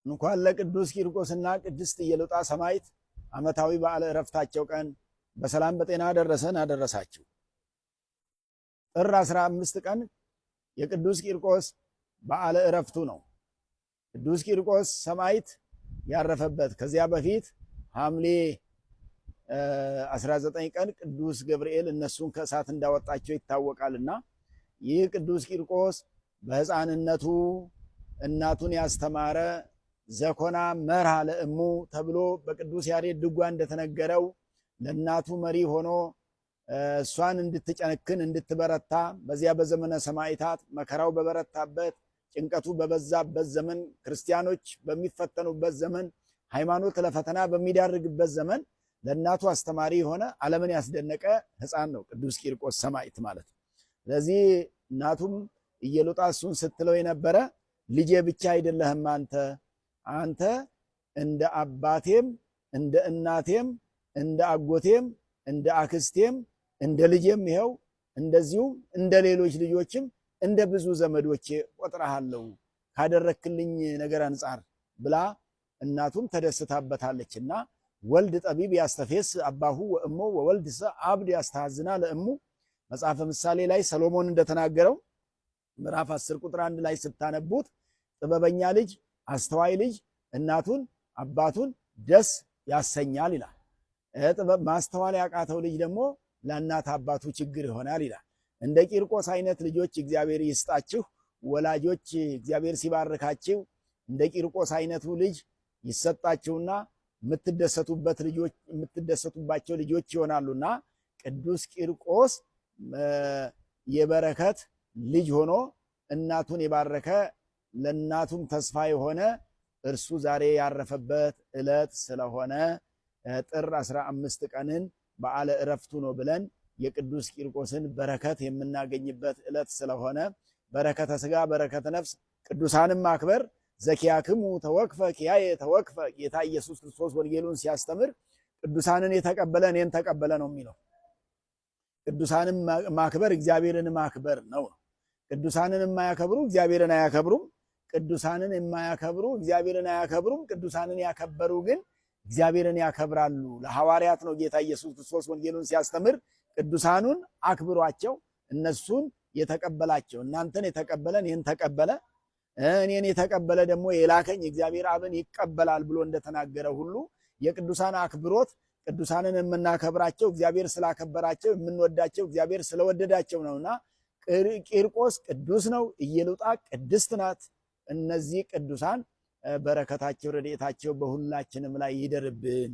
እንኳን ለቅዱስ ቂርቆስና ቅድስት ኢየሉጣ ሰማዕት ዓመታዊ በዓለ ዕረፍታቸው ቀን በሰላም በጤና አደረሰን አደረሳችሁ። ጥር 15 ቀን የቅዱስ ቂርቆስ በዓለ ዕረፍቱ ነው። ቅዱስ ቂርቆስ ሰማዕት ያረፈበት ከዚያ በፊት ሐምሌ 19 ቀን ቅዱስ ገብርኤል እነሱን ከእሳት እንዳወጣቸው ይታወቃልና ይህ ቅዱስ ቂርቆስ በሕፃንነቱ እናቱን ያስተማረ፣ ዘኮና መርሃ ለእሙ ተብሎ በቅዱስ ያሬድ ድጓ እንደተነገረው ለእናቱ መሪ ሆኖ እሷን እንድትጨንክን እንድትበረታ፣ በዚያ በዘመነ ሰማዕታት መከራው በበረታበት፣ ጭንቀቱ በበዛበት ዘመን፣ ክርስቲያኖች በሚፈተኑበት ዘመን፣ ሃይማኖት ለፈተና በሚዳርግበት ዘመን ለእናቱ አስተማሪ የሆነ፣ ዓለምን ያስደነቀ ሕፃን ነው ቅዱስ ቂርቆስ ሰማዕት ማለት ነው። ስለዚህ እናቱም ኢየሉጣ እሱን ስትለው የነበረ፣ ልጄ ብቻ አይደለህም አንተ፣ አንተ እንደ አባቴም እንደ እናቴም እንደ አጎቴም እንደ አክስቴም እንደ ልጄም፣ ይኸው እንደዚሁም እንደ ሌሎች ልጆችም እንደ ብዙ ዘመዶቼ ቆጥረሃለሁ ካደረክልኝ ነገር አንጻር ብላ እናቱም ተደስታበታለችና፣ ወልድ ጠቢብ ያስተፌሥሕ አባሁ ወእሞ ወወልድሰ አብድ ያስተሐዝና ለእሙ፣ መጽሐፈ ምሳሌ ላይ ሰሎሞን እንደተናገረው ምዕራፍ 10 ቁጥር 1 ላይ ስታነቡት፣ ጥበበኛ ልጅ፣ አስተዋይ ልጅ እናቱን አባቱን ደስ ያሰኛል ይላል። ጥበብ ማስተዋል ያቃተው ልጅ ደግሞ ለእናት አባቱ ችግር ይሆናል ይላል። እንደ ቂርቆስ አይነት ልጆች እግዚአብሔር ይስጣችሁ። ወላጆች እግዚአብሔር ሲባርካችሁ እንደ ቂርቆስ አይነቱ ልጅ ይሰጣችሁና የምትደሰቱበት ልጆች የምትደሰቱባቸው ልጆች ይሆናሉና፣ ቅዱስ ቂርቆስ የበረከት ልጅ ሆኖ እናቱን የባረከ፣ ለእናቱም ተስፋ የሆነ፣ እርሱ ዛሬ ያረፈበት ዕለት ስለሆነ ጥር 15 ቀንን በዓለ ዕረፍቱ ነው ብለን የቅዱስ ቂርቆስን በረከት የምናገኝበት ዕለት ስለሆነ፣ በረከተ ስጋ በረከተ ነፍስ፣ ቅዱሳንን ማክበር፣ ዘኪያክሙ ተወክፈ ኪያየ ተወክፈ፣ ጌታ ኢየሱስ ክርስቶስ ወንጌሉን ሲያስተምር ቅዱሳንን የተቀበለ እኔን ተቀበለ ነው የሚለው። ቅዱሳንን ማክበር እግዚአብሔርን ማክበር ነው። ቅዱሳንን የማያከብሩ እግዚአብሔርን አያከብሩም። ቅዱሳንን የማያከብሩ እግዚአብሔርን አያከብሩም። ቅዱሳንን ያከበሩ ግን እግዚአብሔርን ያከብራሉ። ለሐዋርያት ነው ጌታ ኢየሱስ ክርስቶስ ወንጌሉን ሲያስተምር፣ ቅዱሳኑን አክብሯቸው፣ እነሱን የተቀበላቸው፣ እናንተን የተቀበለ እኔን ተቀበለ፣ እኔን የተቀበለ ደግሞ የላከኝ እግዚአብሔር አብን ይቀበላል ብሎ እንደተናገረ ሁሉ፣ የቅዱሳን አክብሮት፣ ቅዱሳንን የምናከብራቸው እግዚአብሔር ስላከበራቸው፣ የምንወዳቸው እግዚአብሔር ስለወደዳቸው ነውና ቂርቆስ ቅዱስ ነው፣ ኢየሉጣ ቅድስት ናት። እነዚህ ቅዱሳን በረከታቸው ረድኤታቸው በሁላችንም ላይ ይደርብን።